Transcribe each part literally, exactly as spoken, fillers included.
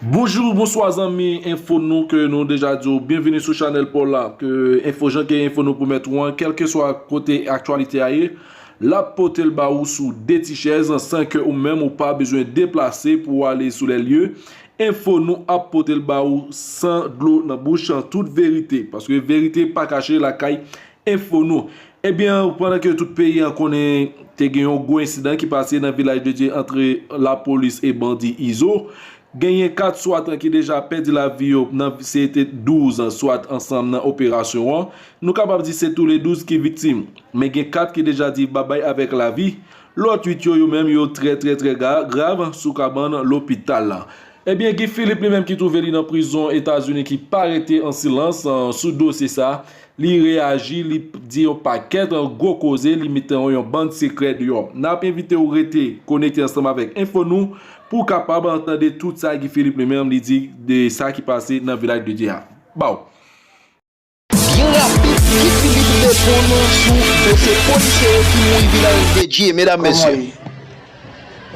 Bonjou, bonswa zanmi enfo nou, ke nou deja di w byenvini sou chanèl pa w la, ke enfo jan ke enfo nou pwomèt ou an, kèlkeswa kote aktyalite a ye, l ap pote l ba ou sou de ti chèz san ke ou menm ou pa bezwen deplase pou w ale sou lè lye. Enfo nou ap pote l ba ou san dlo nan bouch, tout verite, paske verite pa kache lakay enfo nou. Ebyen, pandan ke tout peyi an konnen te gen yon gwo ensidan ki pase nan Vilaj de Dye antre lapolis e bandi Izo, genyen kat swat ki deja pèdi lavi yo nan se te douz swat ansanm nan operasyon an. Nou kapab di se tou le douz ki viktim, men gen kat ki deja di babay avèk lavi. Lòt uit yo, yo menm, yo trè, trè, trè ga- grav sou kabann lopital la. Ebyen, Guy Philippe li menm ki twouve li nan prizon Etazini ki pa rete an silans, an, sou dosye sa a. Li reyaji, li di yon pakèt gwo koze, li mete yon bann sekrè deyò. N ap envite w rete konekte ansanm avèk enfo nou pou w kapab tande tout sa Guy Philippe li menm li di de sa ki pase nan Vilaj de Dye a. Ba w. Byen rapid, Guy Philippe reponn sou dosye polisye yo ki mouri Vilaj de Dye, medam, mesye.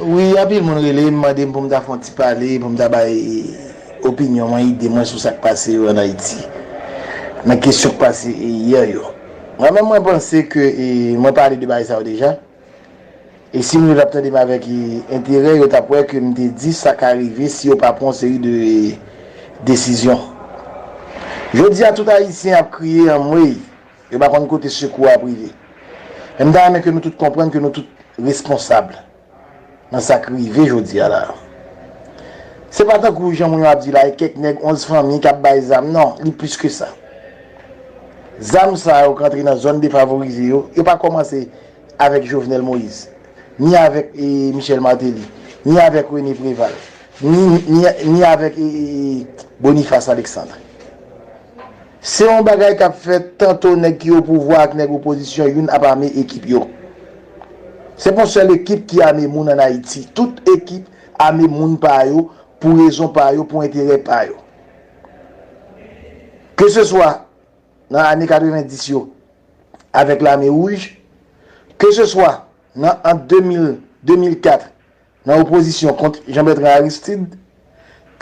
Wi, anpil moun rele m, mande m pou m ta fè yon ti pale, pou m ta bay opinyon mwen, ide mwen sou sa k pase yo ann Ayiti. Nan kesyon k pase yè yo. Mwen menm, mwen panse ke, e, mwen pale de bagay sa yo deja. E si moun yo t ap tande m avèk, e, enterè, yo t ap wè ke m te di sa ka rive si yo pa pran yon seri de, e, desizyon. Jodi a, tout Ayisyen ap kriye anmwey, yo pa konn kote sekou ap rive. Men m ta renmen ke nou tout konprann ke nou tout responsab nan sa k rive jodi a la. Se pa tankou jan moun yo ap di la, e kèk nèg onz fanmi k ap bay zam, non, li plis ke sa. Zam sa yo k antre nan zòn defavorize yo, yo pa kòmanse avèk Jovenel Moïse, ni avèk, e, Michel Martelly, ni avèk René Préval, ni, ni, ni avèk, e, e, e, Boniface Alexandre. Se yon bagay k ap fèt tanto nèg ki opouvwa ak nèg opozisyon youn ap ame ekip yo. Se pa yon sèl ekip ki ame moun ann Ayiti. Tout ekip ame moun pa yo pou rezon pa yo, pou enterè pa yo. Keseswa nan ane katrevenndis yo avèk Lame Wouj, keseswa nan ant de mil, de mil kat, nan opozisyon kont Jean Bertrand Aristide,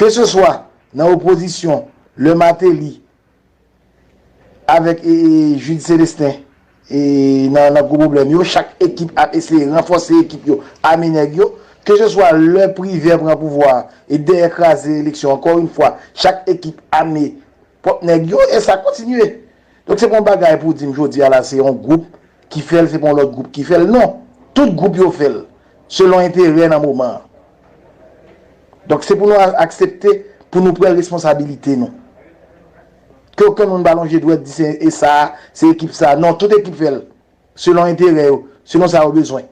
keseswa nan opozisyon lè Martelly avèk, e, e, Jude Célestin, e, nan, nan gwo pwoblèm yo, chak ekip ap eseye ranfòse ekip yo, ame nèg yo, keseswa lè Privert pran pouvwa a, e dèyè kraze eleksyon, ankò yon fwa, chak ekip ame pwòp nèg yo, e sa kontinye. Donk, se pa yon bagay pou w di m jodi a la, se yon gwoup ki fè l, se pa yon lòt gwoup ki fè l, non. Tout gwoup yo fè l, selon enterè nan moman an. Donk, se pou nou a- aksepte, pou nou pran responsabilite nou. Ke okenn moun pa lonje dwèt di se e sa, se ekip sa. Non, tout ekip fè l, selon enterè yo, selon sa yo bezwen.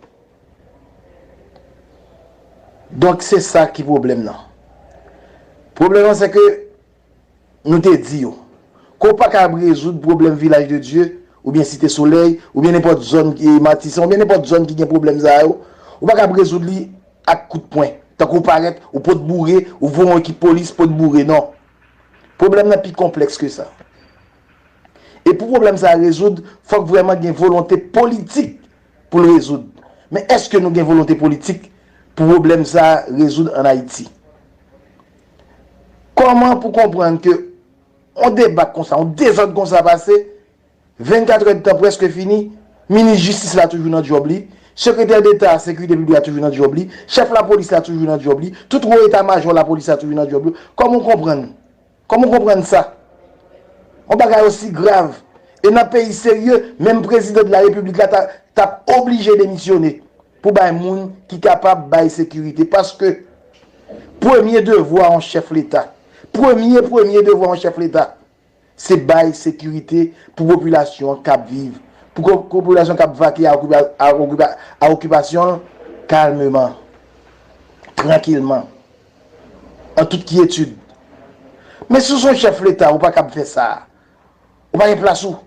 Donk, se sa ki pwoblèm nan. Pwoblèm nan, se ke nou te di yo, ke w pa kab rezoud pwoblèm Vilaj de Dye, oubyen Site Solèy, oubyen nenpòt zòn ki Matisan, oubyen nenpòt zòn ki gen pwoblèm sa yo, ou pa kab rezoud li ak kout pwen. Tankou w parèt, ou pot boure, ou voye yon ekip polis, pot boure, non. Pwoblèm nan pi konplèks ke sa. E pou pwoblèm sa a rezoud, fòk vrèman gen volonte politik pou l rezoud. Men èske nou gen volonte politik pou pwoblèm sa a rezoud ann Ayiti? Kòman pou konprann ke yon debak konsa, yon dezòd konsa pase, vennkat èdtan prèske fini, minis jistis la toujou nan djòb li, sekretè deta sekirite piblik la toujou nan djòb li, chèf lapolis la toujou nan djòb li, tout wo eta majò lapolis la toujou nan djòb yo. Kòman w konprann? Kòman w konprann sa? Yon bagay osi grav. E nan peyi serye, menm prezidan de la repiblik la ta, t ap oblije demisyone pou bay moun ki kapab bay sekirite. Paske premye devwa yon chèf leta, premye, premye devwa yon chèf leta, se bay sekirite pou popilasyon an k ap viv, pou ko- popilasyon k ap vake a okipa- a okipa- a okipasyon l kalmeman, trankilman, an tout kyetid. Men si w se yon chèf leta, ou pa kab fè sa. Ou pa gen plas ou.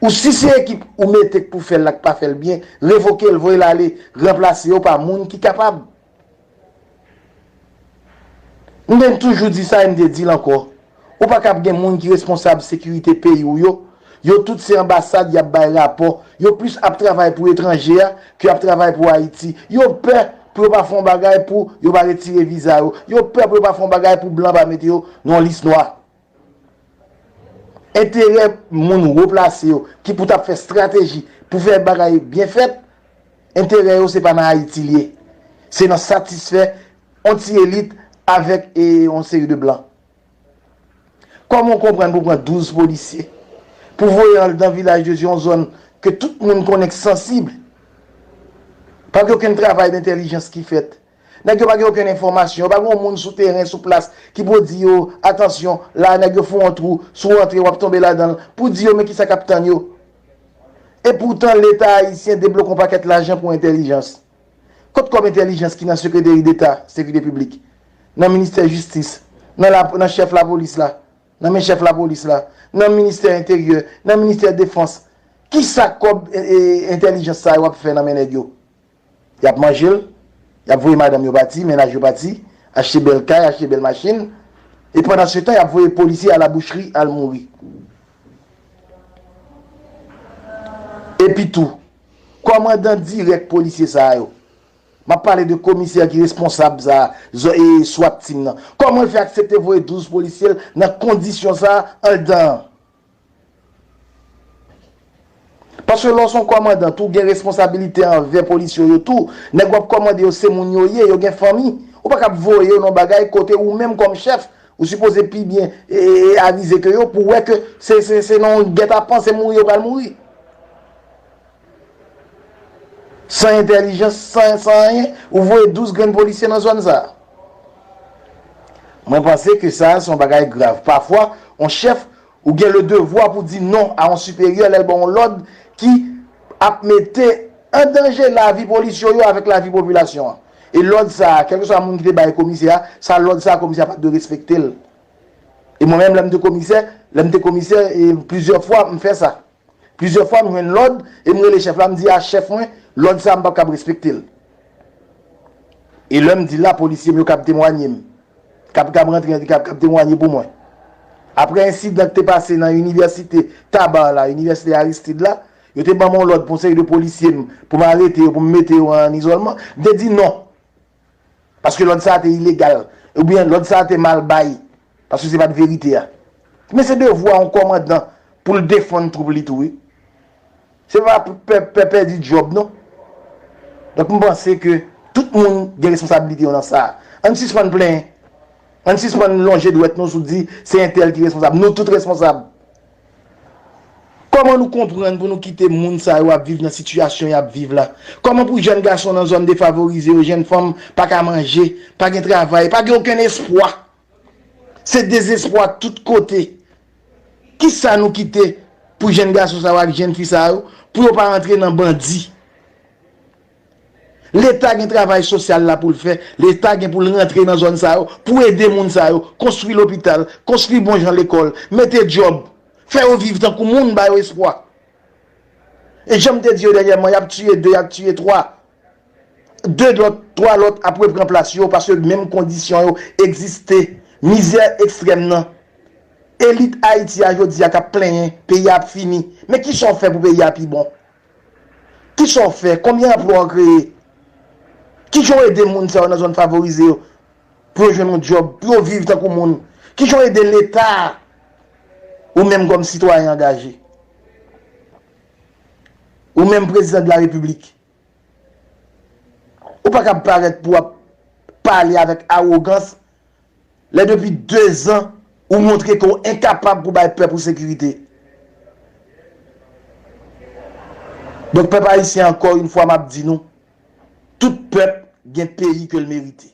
Ou si se ekip ou mete k pou fè l la k pa fè l byen, revoke l, voye l ale, ranplase yo pa moun ki kapab. M te toujou di sa e m te di l ankò. Ou pa kab gen moun ki responsab sekirite peyi w yo. Yo tout se anbasad y ap bay rapò. Yo plis ap travay pou etranje a ke ap travay pou Ayiti. Yo pè pou yo pa fè yon bagay, pou yo pa retire viza yo. Yo pè pou yo pa fè yon bagay, pou blan pa mete yo nan yon lis nwa. Enterè moun wo plase yo ki pou t ap fè estrateji pou fè bagay byen fèt, enterè yo se pa nan Ayiti l ye. Se nan satisfè yon ti elit avèk e, yon seri de blan. Kòman w konprann pou pran douz polisye, pou voye andan Vilaj de Dye, yon zòn ke tout moun konnen k sansib? Pa gen okenn travay dentèlijans ki fèt. Nèg yo pa gen okenn enfòmasyon, yo pa gen yon moun sou teren, sou plas, ki pou di yo, atansyon, la nèg yo fè yon twou, si w rantre, w ap tonbe ladan l, pou di yo, men kisa k ap tann yo. Epoutan, Leta ayisyen debloke yon pakèt lajan pou entèlijans. Kot kòb entèlijans ki nan Sekreteri Deta Sekirite Piblik, nan Ministè Jistis, nan la, nan chèf lapolis la, nan men chèf lapolis la, nan Ministè Enteryè, nan Ministè Defans? Kisa kòb e, e, entèlijans sa yo ap fè nan men nèg yo? Y ap manje l, y ap voye madanm yo pati, mennaj yo pati, achte bèl kay, achte bèl machin, e pandan se tan, y ap voye polisye a la boucherie al mouri. Epi tou, kòmandan dirèk polisye sa yo, m ap pale de komisè ki responsab sa, zò-, e, swat team nan. Kòman l fè aksepte voye douz polisye l nan kondisyon sa anndan an? Paske lè w se yon kòmandan tou, w gen responsabilite anvè polisye w yo tou. Nèg w ap kòmande yo, se moun yo ye, yo gen fanmi. Ou pa kab voye yo nan bagay kote ou menm kòm chèf, ou sipoze pi byen, e, e, e, avize ke yo pou wè ke se, se, se nan yon gètapan, se mouri yo pral mouri. San entèlijans, san, san anyen, ou voye douz grenn polisye nan zòn sa a. Mwen panse ke sa a se yon bagay grav. Pafwa, yon chèf, ou gen le devwa pou di non a yon siperyè lè l ba w yon lòd ki ap mete an danje lavi polisye w yo avèk lavi popilasyon an. E lòd sa a, kèlkeswa moun ki te bay komisè a, sa lòd sa a, komisè a pa t dwe respekte l. E mwen menm, lè m te komisè, lè m te komisè, e plizyè fwa, m fè sa. Plizyè fwa, m jwenn lòd, e m rele chèf la, m di a chèf mwen, lòd sa a, m p ap kab respekte l. E lè m di l la, polisye m yo kab temwanye m. Kab, kab rantre, kab, kab temwanye pou mwen. Apre ensidan ki te pase nan inivèsite Taba la, inivèsite Aristide la, yo te ban m yon lòd pou yon seri de polisye m, pou m arete yo, pou m mete yo an izòlman. M te di non. Paske lòd sa a te ilegal, oubyen lòd sa a te mal bay, paske se pa t verite a. Men se devwa yon kòmandan pou l defann twoup li tou, wi. Se pa pè, pè pèdi djòb, non. Donk, m panse ke tout moun gen responsabilite yo nan sa a. Ann sispann plenyen. Ann sispann lonje dwèt nou sou di se entèl ki responsab. Nou tout responsab. Kòman nou konprann pou nou kite moun sa yo ap viv nan sitiyasyon y ap viv la? Kòman pou jèn gason nan zòn defavorize yo, jèn fanm pa ka manje, pa gen travay, pa gen okenn espwa? Se dezespwa tout kote. Kisa nou kite pou jèn gason sa yo ak jèn fi sa yo, pou yo pa rantre nan bandi? Leta gen travay sosyal la pou l fè, Leta gen pou l rantre nan zòn sa yo, pou ede moun sa yo, konstwi lopital, konstwi bon jan lekòl, mete djòb, fè yo viv tankou moun, ba yo espwa. E jan m te di yo dènyèman, y ap tiye de, y ap tiye twa. De lòt, twa lòt ap repran plas yo, paske menm kondisyon yo egziste. Mizè ekstrèm nan. Elit Ayiti a jodi a k ap plenyen, peyi a ap fini. Men kisa w fè pou peyi a pi bon? Kisa w fè? Konbyen anplwa w kreye? Kijan w ede moun sa yo nan zòn favorize yo pou yo jwenn yon djòb, pou yo viv tankou moun? Kijan w ede Leta a? Ou menm kòm sitwayen angaje, ou menm prezidan de la repiblik, ou pa kab parèt pou w ap pale avèk awogans lè depi dezan ou montre ke w enkapab pou bay pèp ou sekirite. Donk, pèp ayisyen, ankò yon fwa, m ap di nou, tout pèp gen peyi ke l merite.